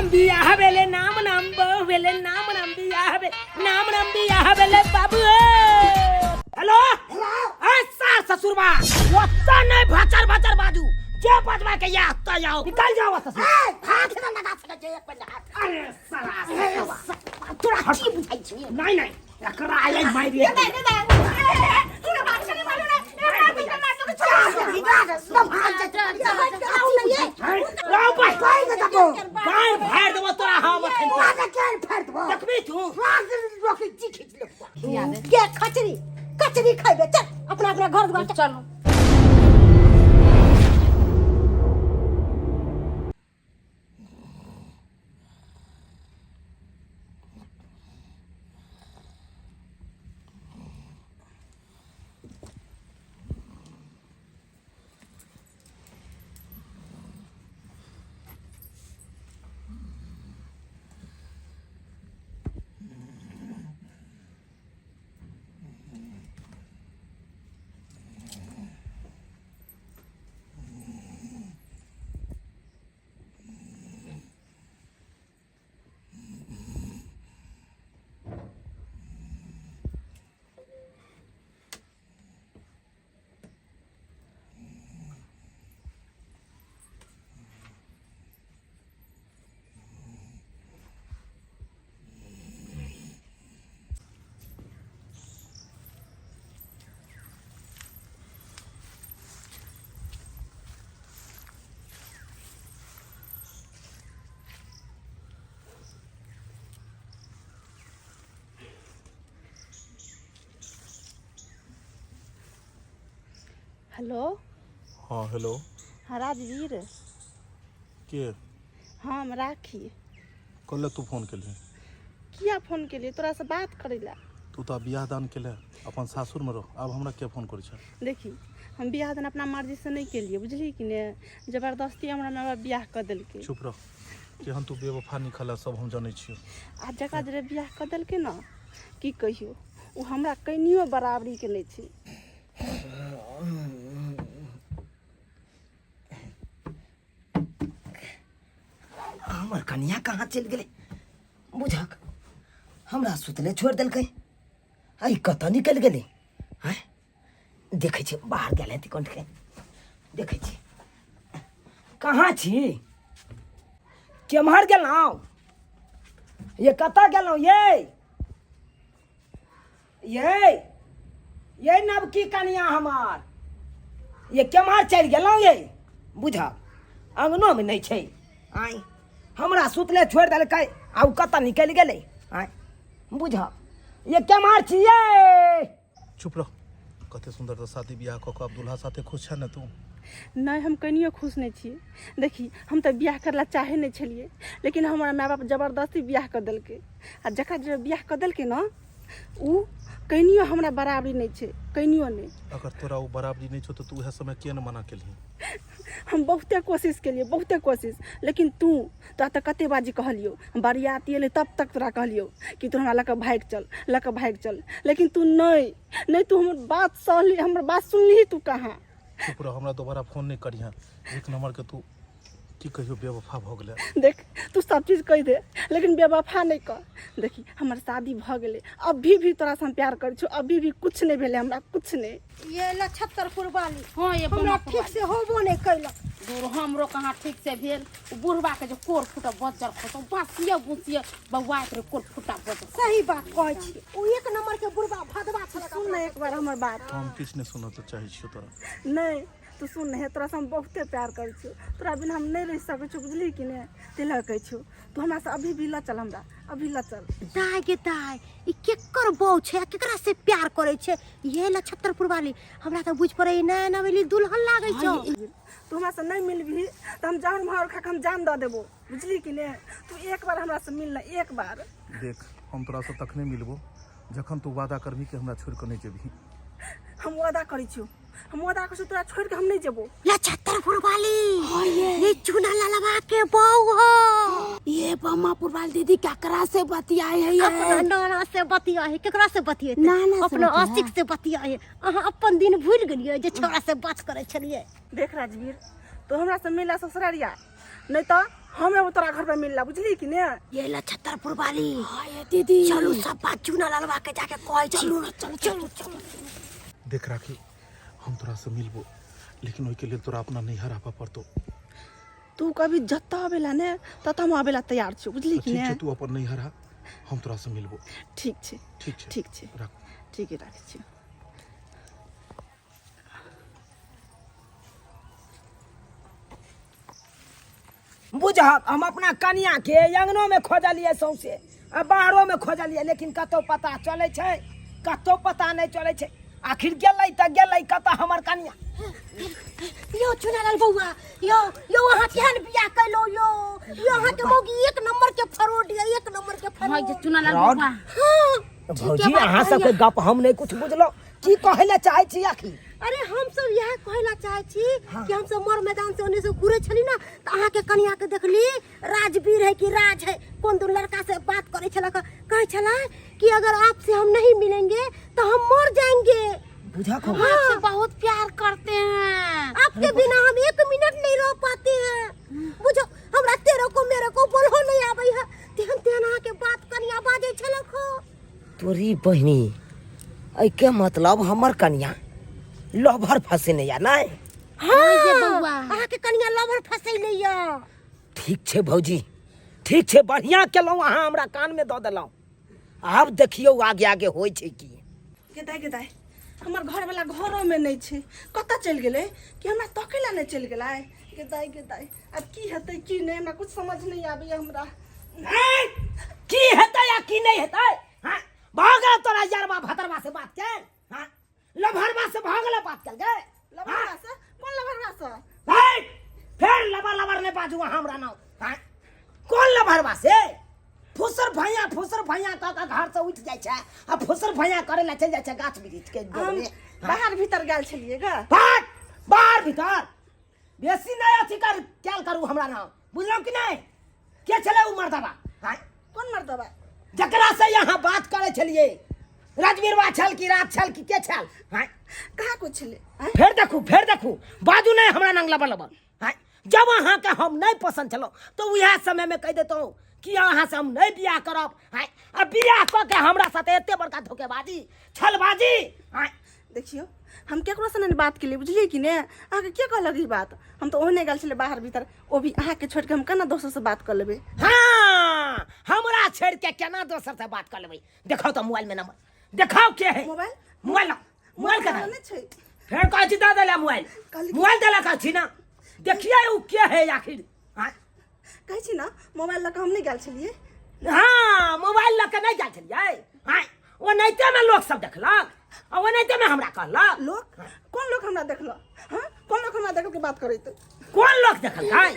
नाम बियाह भेले, नाम नाम बहु भेले, नाम नाम बियाह भेले, नाम नाम बियाह भेले बाबू। हेलो ए सास ससुरबा, ओत्ता नहीं भाचर भाचर बाजू, जे बजवा के या ओत्ता जाओ, निकल जाओ ससुर। हाथ न लगा सकै छै एक बजे हाथ। अरे साला, तोरा की बुझाइ छै? नहीं नहीं, एकरा आइ मारि। गाय फाड़ देबो तोरा हम अखन। देखबी तू। के खचरी कचरी खैबे, चल अपना अपना घर द्वार चलो। हेलो। हाँ, हेलो। हाँ राजवीर। के? हम राखी। कल तू फोन केलही? किया फोन केलिए? तोरा से बात करै ला। तू तऽ बियाह दान केले, अपन सासुर में रह, आब हमरा किया फोन करै छ? देखी, हम बियाह दान अपना मर्जी से नहीं केलिए, बुझली कि ने? जबरदस्ती हमरा माय बाप बियाह कऽ देलकै। चुप रह, केहन तू बेवफा निकल सब हम जानै छियो। आ जकरा जरे बियाह कऽ देलकै ने, की कहियो, ओ हमरा कनियो बराबरी के नहि छै। हमर कनिया कहाँ चलि गेलै? बुझक हमरा सुतले छोड़ि देलकै। आइ कतऽ निकलि गेलै? आँय, देखै छी, बाहर गेल हेतै कंठके। देखै छी, कहाँ छी? केम्हर गेलहुँ ये? कतऽ गेलहुँ ये? ये ये नवकी कनिया हमार, ये केम्हर चलि गेलहुँ ये? बुझऽ, अङ्गनोमे नहि छै। आँय, हमरा सुतले छोड़ि देलकै आ ओ कतऽ निकलि गेलै? आँय, बुझऽ, ये केम्हर छियै? चुप रह। कते सुंदर तऽ शादी बियाह कऽ कऽ आब दुल्हा साथे खुश छै ने तू? नहि, हम कनियो खुश नहि छी। देखी, हम तऽ बियाह करला चाहे नहि छलियै, लेकिन हमरा माय बाप जबरदस्ती बियाह कऽ देलकै। आ जकरा जे बियाह कऽ देलकै ने, ओ कनियो हमरा बराबरी नहि छै, कनियो नहि। अगर तोरा ओ बराबरी नहि छौ तऽ तू उएह समय किया ने मना केलही? हम बहुते कोशिश केलियै, बहुते कोशिश, लेकिन तू तोरा तऽ कते बाजी कहलियौ, बरियाती एलै तब तक तोरा कहलियौ कि तू हमरा लऽ कऽ भागि चल, लऽ कऽ भागि चल, लेकिन तू नहि नहि, तू हमर बात सहली, हमर बात सुनलिही तू कहाँ? चुप रह, हमरा दोबारा फोन नहि करिहें। एक नंबर के तू, की कहियो, बेवफा भऽ गेलै। देख, तू सब चीज कहि दे, लेकिन बेवफा नहि कह। देखी, हमर शादी भऽ गेलै, अभी भी तोरासँ हम प्यार करै छियौ, अभी भी कुछ नहि भेलै हमरा, कुछ नहि। ये लछत्तरपुर वाली। हाँ, ये हमरा बमक ठीक से होबो नहीं कैलक। दूर हमरो कहाँ ठीक से भेल। ओ बुढ़बा के जे कोर फुटा बज्जर खसौ, बासिए बुसिए बौआइत रहे, कोर फुटा बज्जर। सही बात कहै छी, ओ एक नंबर के बुढ़बा भदवा छलक। सुन ने एक बार हमर बात। हम किछु नहि सुनऽ तऽ चाहै छियौ तोरा। नहि, तू सुन ने, तोरासँ हम बहुते प्यार करै छियौ, तोरा बिना हम नहि रहि सकै छियौ, बुझलिही कि नहि? ताहि लऽ कहै छियौ, तू हमरासँ अभी भी लऽ चल, हमरा अभी लऽ चल। दाय गे दाय, ई केकर बहू छै आ केकरा से प्यार करै छै? ये लछत्तरपुर वाली, हमरा तऽ बुझि पड़ै नया नवेली दुल्हन लागै छौ। तू हमरासँ नहि मिलबही तऽ हम जहर महर खा कऽ हम जान दऽ देबो, बुझली कि नहि? तू एक बार हमरासँ मिल ने, एक बार। देख, हम तोरासँ तखने मिलबो जखन तू वादा करबही कि हमरा छोड़ि कऽ नहि जेबही। हम वादा करै छियौ, हम वादा करै छियौ, तोरा छोड़ि कऽ हम नहि जेबो। लछत्तरपुर वाली, ये चूना ललवा के बहू हो। ये बमापुर वाली दीदी ककरा से बतियाए है ये? अपना नाना से बतिया है, केकरा से बतियेतै? नाना से अपना बतिया। आशिक से बतिया है। अहाँ अपन दिन भूलि गेलियै जे छौड़ा से बात करै छलियै। देख राजवीर, तू हमरा से मिला ससुरारिया, नहि तऽ हम एबो तोरा घर पर मिलला बुझली कि ने ये ला छतरपुर वाली हाँ ये दीदी चलू सब बात चूना ललवा के जाके कहै छी चलू ना चलू चलू चलू देख राखी हम तोरा से मिलबो लेकिन ओहिके लेल तोरा अपना नैहर आबऽ पड़तो तू कभी जतऽ आबेला ने ततऽ हम आबेला तैयार छियौ बुझली तऽ कि ठीक ने छै तू अपन नैहर आ हम तोरा से मिलबो ठीक छै ठीक छै ठीक छै राख ठीक है राखै छियौ बुझहक हम अपना कनिया के अंगनो में खोजलियै सौंसे आ बाहरो में खोजलियै लेकिन कतौ पता चलै छै कतौ पता नहि चलै छै आखिर गेलै तऽ गेलै कतऽ हमर कनिया यो चुनालाल बौआ यो यो अहाँ केहन बियाह कैलो यो यो अहाँ के मौगी एक नंबर के फरोड ये एक नंबर के हाँ फरोड ये चुनालाल फ्रॉड? बौआ हाँ भौजी अहाँ सबके गप हम नहि कुछ बुझलहुँ की कहै लए चाहै छी आखिर अरे हम सब इएह कहै ला चाहै छी कि हम सब मर मैदान से ओने से घुरे छली ना तऽ अहाँके कनिया के देखली राजवीर है कि राज है कोन दू लड़का से बात करै छलक कहै छला कि अगर आपसे हम नहीं मिलेंगे तो हम मर जाएंगे बुझक हो हम आपसे बहुत प्यार करते हैं आपके बिना हम एक मिनट नहीं रह पाते हैं बुझो हमरा तेरे को मेरे को बोलहो नहीं आबै है तेहन तेहन अहाँके बात कनिया बाजै छलक हो तोरी बहिनी एहिके मतलब हमर कनिया लभर फंसेने या नहि हाँ ये बौआ। अहाँके कनिया लभर फसैले या ठीक छै भौजी ठीक छै बढ़िआँ केलहुँ अहाँ हमरा कानमे दऽ देलहुँ आब देखियौ आगे आगे होइ छै की गेदाइ गेदाइ हमर घरवला घरोमे नहि छै कतऽ चलि गेलै कि हमरा तकै लए नहि चलि गेलै गेदाइ गेदाइ आब की हेतै की नहि हमरा कुछ समझ नहि आबैए हमरा हैं? की हेतै आ की नहि हेतै हैं? भऽ गेल तोरा यारबा भतरबा से बात के हैं? लभरबा से भऽ गेल बात कल गे लभरवा से कोन लभरवा से हैं? फेर लबर लबर नहि बाजू अहाँ हमरा नाम हैं? कोन लभरबा से फुसर भैया फुसर भैया कऽ कऽ घर से उठि जाइ छै आ फुसर भैया करे लए चलि जाइ छै गाछ वृक्ष के हम डोरमे। बाहर भीतर गेल छलियै गा भाग बाहर भीतर बेसी नहि अथी कर कैल करू हमरा नाम बुझलहुँ कि नहि के छलै ओ मर्दबा आँय? कोन मर्दबा जकरा से यहाँ बात करै छलियै राजवीरवा छल कि राज छल कि के छल आँय? कहाँ कुछ छलै आँय? फेर देखू फेर देखू बाजू नहि हमरा नंग लबर लबर आँय? जब अहाँके हम नहि पसन्द छलहुँ तऽ उएह समयमे कहि देतहुँ कि अहाँसँ हम नहि बियाह करब आँय? आ बियाह कऽ के हमरा साथे एते बड़का धोखेबाजी छलबाजी आँय? देखियौ हम केकरोसँ नहि बात केलियै बुझलियै कि नहि अहाँके के कहलक ई बात हम तऽ ओहने गेल छलियै बाहर भीतर ओ भी अहाँके छोड़ि कऽ हम केना दोसरसँ बात कऽ लेबै हाँ हमरा छोड़ के केना दोसर से बात कर लेबै देखाओ तो मोबाइल में नंबर देखाओ के है मोबाइल मोबाइल लाओ, मोबाइल कहाँ नहि छै फेर कहै छी दऽ देला मोबाइल कहली- मोबाइल देला कहै छी ना देखिए उ के है आखिर हाँ कहै छी ने मोबाइल लऽ कऽ हम नहि गेल छलियै हाँ मोबाइल लऽ के नहि जाइ छलियै हाँ ओनाहिते में लोक सब देखलक आ ओनाहिते में हमरा कहलक लोक कोन लोक हमरा देखलक हाँ कोन लोक हमरा देखल के बात करैत कोन लोक देखलकै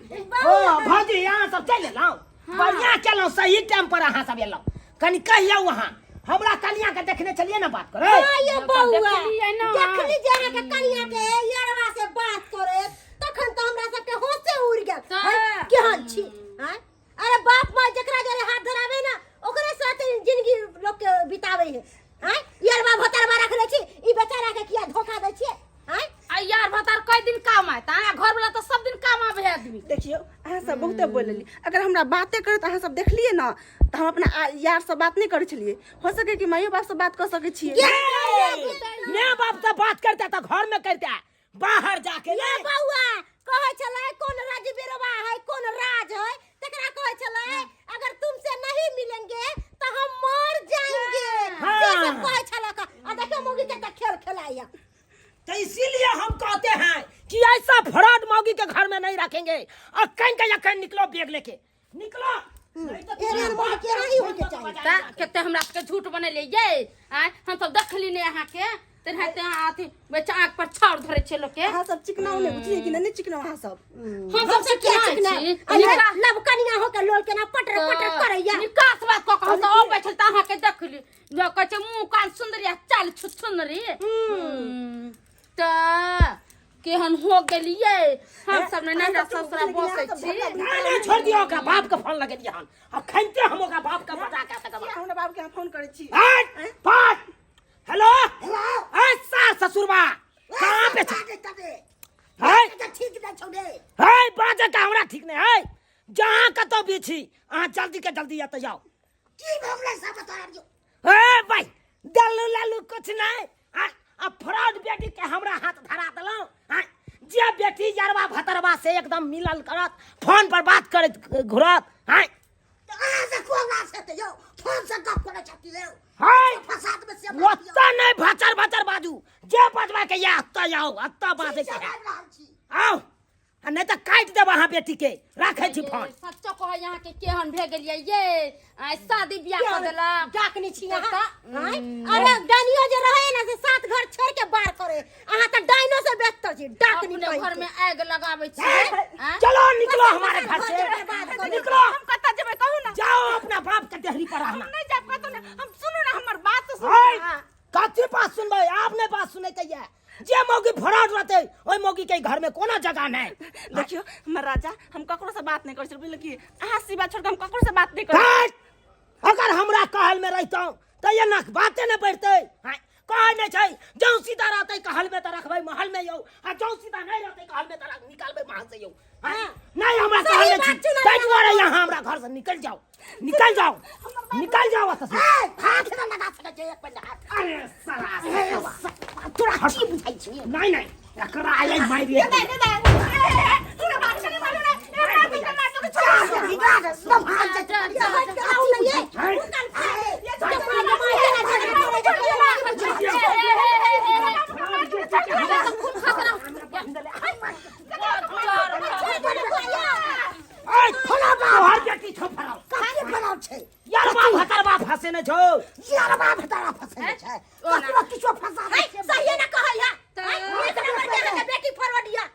ओ भौजी अहाँ सब चलि एलहुँ बढ़िआँ केलहुँ सही टाइम पर अहाँ सब एलहुँ कनि कहियौ अहाँ हमरा कनिया के देखने छलियै ने बात करै ये बौआ देखलियै ने। देखली जे अहाँके कनिया के यरवा से बात करे तखन तऽ हमरा सबके होशे उड़ गेल तऽ। हैं, केहन छी हैं? अरे बाप माय जकरा जरे हाथ धरावे ना ओकरे साथ जिंदगी लोग के बितावे है हैं यरवा भतरवा रख ले छी ई बेचारा के किया धोखा दै छियै हैं आ यार भतार कई दिन काम आयत आ घर वाला तो सब दिन काम आबे है आदमी देखियौ अहाँ सब बहुते बोलली अगर हमरा बाते करैत अहाँ सब देखलियै ने तऽ हम अपना यारसँ बात नहि करै छलियै हो सकै कि माइयो बापसँ बात कऽ सकै छियै माय बाप से बात करता तो घर में करता बाहर जाके ये नहीं बौआ कहै छलै कोन राजबीरवा है कोन राज है तकरा कहै छलै अगर तुमसे नहीं मिलेंगे तो हम मर जाएंगे हाँ। से सब कहै छलै आ देखियो मौगी के तऽ खेल खेलाइया तो इसीलिए हम कहते हैं कि ऐसा फ्रॉड मौगी के घर में नहीं रखेंगे अखन के अखन निकलो बैग लेके निकलो नहीं तो एहन मौगी के नहीं होय के चाही ता कते हमरा सबके झूठ बनेले ये आय हम सब देखली ने अहाँ के तेनाहिते अहाँ अथी बेचा आँख पर छाउर धरै छै लोक के अहाँ सब चिकनाउ नहि बुझलियै कि नहि नहि चिकनाउ अहाँ सब हम सब किया चिकनाइ चिकना छी अरे निकास लब कनिया हो के लोल केना पटर पटर करैया निकास बात कऽ कऽ हम सब अबै छल तऽ अहाँके देखली जो कहै छै मुँह कान सुन्दरी आ चाल छुछुन्दरी तऽ केहन हो गेलियै हम सब ने नैहरा ससुरा बसै छी नहीं नहीं छोड़ दियो ओकरा बाप के फोन लगेलियै हन अखनते हम ओकरा बाप के बता के तकर बाद हमरा बाप के अहाँ फोन करै छी हट फट हेलो ऐ सास ससुरबा कहाँ पे छे? है तऽ ठीक नहि छौ रे। है, बाजऽ के हमरा ठीक नहि है। जहाँ कतौ भी छी अहाँ जल्दी के जल्दी एतऽ जाउ। की भऽ गेलै सब बता दियौ। हे भाई, दल्लू लल्लू कुछ नहीं। आ फ्रॉड बेटी के हमरा हाथ धरा देलहुँ। जे बेटी यरवा भतरवा से एकदम मिलल करत, फोन पर बात करैत घुरत। हाँ तऽ अहाँ से कोना से तऽ यौ फोन से गप करै छथिन यौ। हाय फसाद में से बात यौ। ओतऽ नहि भचर भचर बाजू, जे बजबा के या ओतऽ आउ, ओतऽ बाजै के है। आबि रहल छी। आउ, आ नहि तऽ काटि देब अहाँ बेटी के। राखै छी फोन। सच्चो कहै अहाँ के केहन भे गेलियै ये, आइ शादी बियाह कऽ देलक। डाकनी छी अहाँ। आँय? अरे डाइनियो जे रहे ना से सात घर छोड़ के बाहर करे, अहाँ तऽ डाइनो से बेहतर छी, डाकनी अपने कहि घर के। में आगि लगाबै छियै। आँय? चलो निकलो हमारे घर से, निकलो। हम कतऽ जेबै कहू ना? जाओ अपना बाप के देहरी पर रहना। हम नहि जायब कतौ नहि। हम सुनू ना, हमर बात तऽ सुनू हाय, ना। कथी बात सुनबै? आप नहि बात सुनै के ये। जे मौगी फराड रहतै ओहि मौगी के घर में कोनो जगह नहीं। देखियो हमर राजा, हम ककरो से बात नहीं करै छी, बुझलियै कि? अहाँ सिवा छोड़ के हम ककरो से बात नहीं करै। हट! अगर हमरा कहल में रहितौं तऽ एना बाते नहि बढ़तै। हाँ, कहै नहि छै जौं सीधा रहतै कहल में तऽ रखबै महल में यौ, आ जौं सीधा नहि रहतै कहल में तऽ निकालबै महल से यौ। हाँ, नहीं हमरा सही कहल में बात छी। छै ना। ताहि दुआरे यहाँ हमरा घर से निकल जाओ, निकल जाओ, निकल जाओ एतऽ से। ए, हाथ न लगा सकै छै एक मिनट हाथ। अरे साला, तोरा की बुझाइ छी? नहीं नहीं, एकरा आइ मारि दे दे दे, तू बात कनी मारू ना, ए मार तू मार तू छोड़। ऐ फला बाहर बेटी छौ फराव। कथी फराव छै? यार बाप हतर बाप फसे ने छौ। यार बाप तारा फसे छै, ककरो किछो फसा दै छै। सहिए ना कहै है। एक नंबर के अहाँके बेटी फरवड या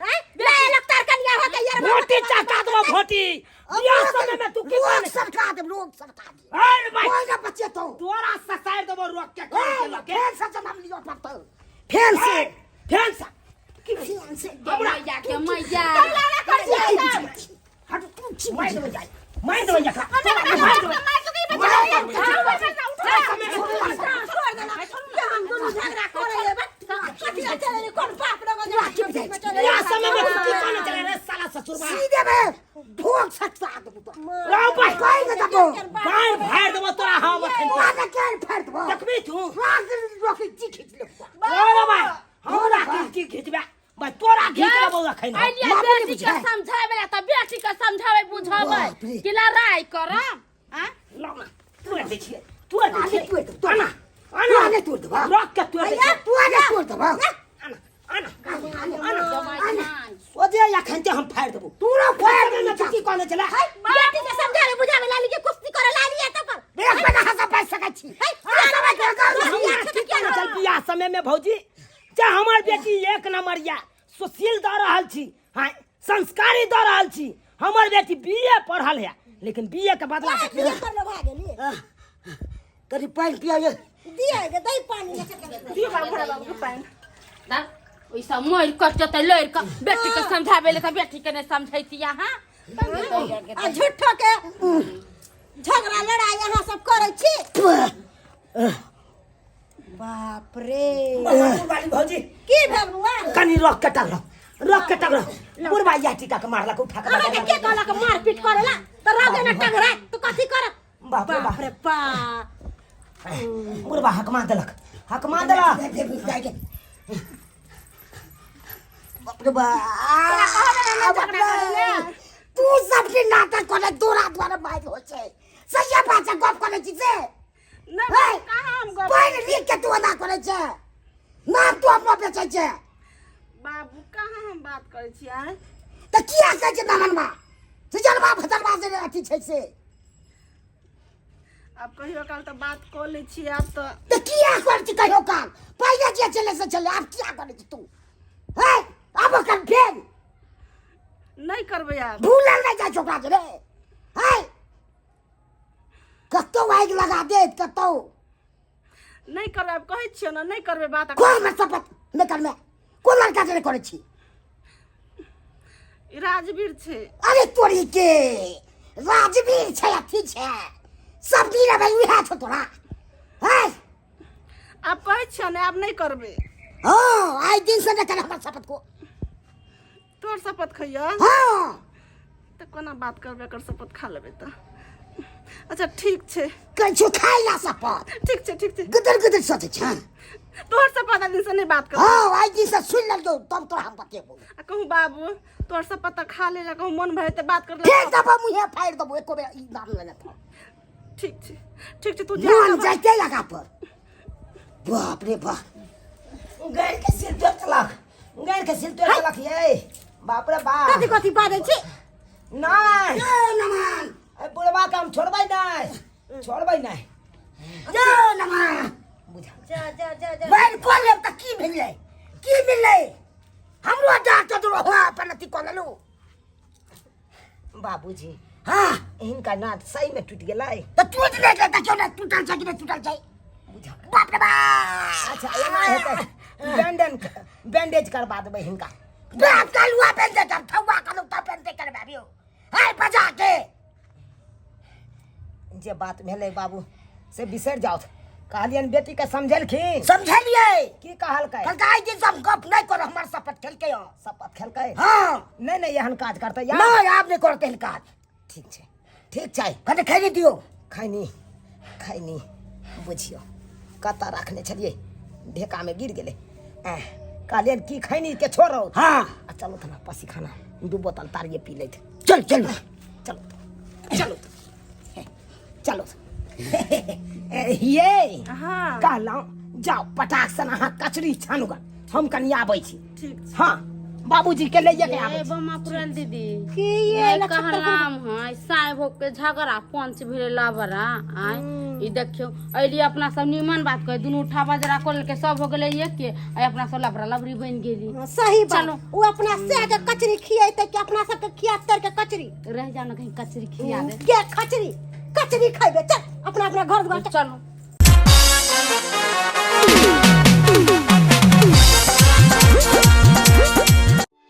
हैं ले लगतार कनिया होके यार। भोटी चका देबो भोटी। बियाह समय में तू की रोग करे? सरका देब, रोग सरका देब। अरे भाई, कोई ना बचेतौ। तोरा ससार देबो रोक के कान के लके। फेर से जन्म लिअ पड़तौ, फेर से, फेर से। फेर से। मैया के मैया। हट, मार देबो जाय, मार देबो एकरा, मार देबो। हम दुनू झगड़ा करे लेबै, कथी ले चले रे? कोन बाप रंग चले? बियाह समय में तू की कहने चले रे साला ससुरबा? सीधे में भोग सटका देबो तोरा। राव भाई, कोई ना देबो। गाड़ फाड़ देबो तोरा हम अखन। तोरा के केन फाड़ देबो? देखबी तू। राख रोकी जी खींच लेबो। अरे भाई, हमरा की की खींचबे भाई? तोरा घीच लेबो अखन हम। अलिया बाबू ने बेटी के बुझाए। समझावे ला तऽ बेटी के समझावे बुझावे बाप रे। कि लड़ाई कर। आँ? लाउ ना, तोड़ दै छियै, तोड़ दै छियै। तोड़ देबो, आना, तोरा आना। नहि तोड़ देबो। रख के तोड़ दै छियै। तोरा नहि तोड़ देबो। आना, आना, आना। जमाइ धान। सोझे अखन ते हम फाड़ि देबो। तोरा फाड़ फाड़ि देबो। की कहने छलै? बेटी के समझावे बुझावे लाली के कुश्ती करे लाली है तब एक महीना हम बच सकै छी। हमरा की कहने छल बियाह समय में भौजी? जे हमर बेटी एक नंबर या सुशील दऽ रहल छी, हाँ, संस्कारी दऽ रहल छी। हमर बेटी बी ए पढ़ल है, लेकिन बी ए के बदला दिए पर भा गेली। कनि पानि पिया। दिए गे, दही पानी ले चल। दियौ बाबू, भोला बाबू के पानि। दा ओइ सब मरि कऽ जेतै लड़ि कऽ। बेटी के समझावे ले तऽ बेटी के नहि समझैती अहाँ। आ झूठो के झगड़ा लड़ाई अहाँ सब करै छी। बाप रे। बुढ़बाली भौजी। की भेल बुआ? कनि रख के टगरो, रख के टगरो। बुढ़बा या टीका के मारलक उठा के। अहाँके के कहलक मारपीट करेला? तऽ रह ना टगरा तऽ कथी करत? बाप रे। बाप रे बाप। बुढ़बा हकमा देलक, हकमा देलक। बाप रे बाप, तू सब के नाटक करे तोरा द्वारा मारि होइ छै। सही बात छै, गप करै छी से। नहि हे, बाबू, कहाँ हम गप पढ़ि लिख के तू एना करै छै, नाम तू अपना बेचै छै। बाबू, कहाँ हम बात करै छी? आँय? तऽ किया कहै छै नमनमा से जलवा भतरवा से अथी छै से? आब कहियो काल तऽ बात कऽ लै छियै आब तऽ। तऽ किया करै छी कहियो काल? पहिले जे छलै से छलै, आब किया करै छी तू? हे, आब ओकर फेर नहि करबै आब। भूलल नहि जाइ छै ओकरा जे रे। हे, कतौ आगि लगा देत कतौ। नहि करबै आब, कहै छियौ ने, नहि करबै बात। कोन में शपथ नहि करमे? कोन लड़का से नहि करै छी? ई राजवीर छै। अरे तोरी के, राजवीर छै, अथी छै, सब दिन अबै उएह छौ तोरा। है, आब कहै छियौ ने, आब नहि करबै। हँ, आइ दिन से नहि करे हमर शपथ को। तोहर शपथ खैया हँ तऽ कोना बात करबै एकर शपथ खा लेबै तऽ अच्छा ठीक छै कहै खाइ ला शपथ ठीक छै ठीक छै गुदर गुदर सोचै छै तोहर शपथ आइ दिनसँ नहि बात करबै हँ आइ दिनसँ सुनि लेलौ तब तोरा हम बतेबौ आ कहूँ बाबू तोहर शपथ तऽ खा ले कहूँ मन भरे तऽ बात कर फेर देबो मुँहे फाड़ि देबो एको बेर ई नाम लेने तऽ ठीक छै ठीक छै तू जा मन जाइते लगा पर बाप रे बाप गैर के सिर तोड़ देलक गैर के सिर तोड़ देलक ये बाप रे बाप कथी कथी बाजै छी नहीं ए नमन ए बुढ़वा के हम छोड़बै नहीं छोड़बै नहीं ए नमन बुझा जा जा जा जा मारि कऽ लेब तऽ की भेलै की मिललै हमरो डाँट तो हो अपन अथी कऽ लेलहुँ बाबूजी हाँ हिनका नाक सही में टूट गेलै तऽ टूटि नहि गेलै देखियौ ने टूटल छै कि नहि टूटल छै बुझा बाप रे बाप अच्छा एना हेतै बैंडेज बैंडेज करबा देबै हिनका बाप कलुआ पेन दे तब ठौआ कलु तब पेन दे करबाबियो हाय बजा के जे बात भेलै बाबू से बिसरि जाउ कहलियनि बेटीके समझेलखिन समझलियै की कहलकै कहलकै आइ दिन से हम गप नहि करब हमर शपथ खेलकै हँ शपथ खेलकै हँ नहि नहि एहन काज करतै यार नहि आब नहि करतै एहन काज ठीक छै ठीक छै कने खैनी दियौ खैनी खैनी बुझियौ कतऽ राखने छलियै ढेकामे गिर गेलै एह कहलियनि की खैनी के छोड़ो हँ आ चलो तऽ पसीखाना दू बोतल तारिये पी लैत चल चल चलो चलो चलो ये हाँ कहलहुँ जाउ पटाक सन अहाँ कचरी छानू गऽ हम कनि आबै छी ठीक छै हाँ बाबूजी के लैये के आबै ए छी बमा पुरल दीदी की ये ए नक्षत्र कहलाम है साहेब के झगड़ा पंच भेलै लबरा आय ई देखियौ अइली अपना सब निमन बात कहे दुनू उठा बजरा कर लेलकै सब हो गेलै एके आ अपना सब लबरा लबरी बनि गेली हाँ, सही बात चलो। ओ अपना से के कचरी खियेतै कि अपना सबके खिया तर के कचरी रह जाओ ना कहीं कचरी खिया दे के खचरी कचरी खैबे चल अपना अपना घर द्वार चलो।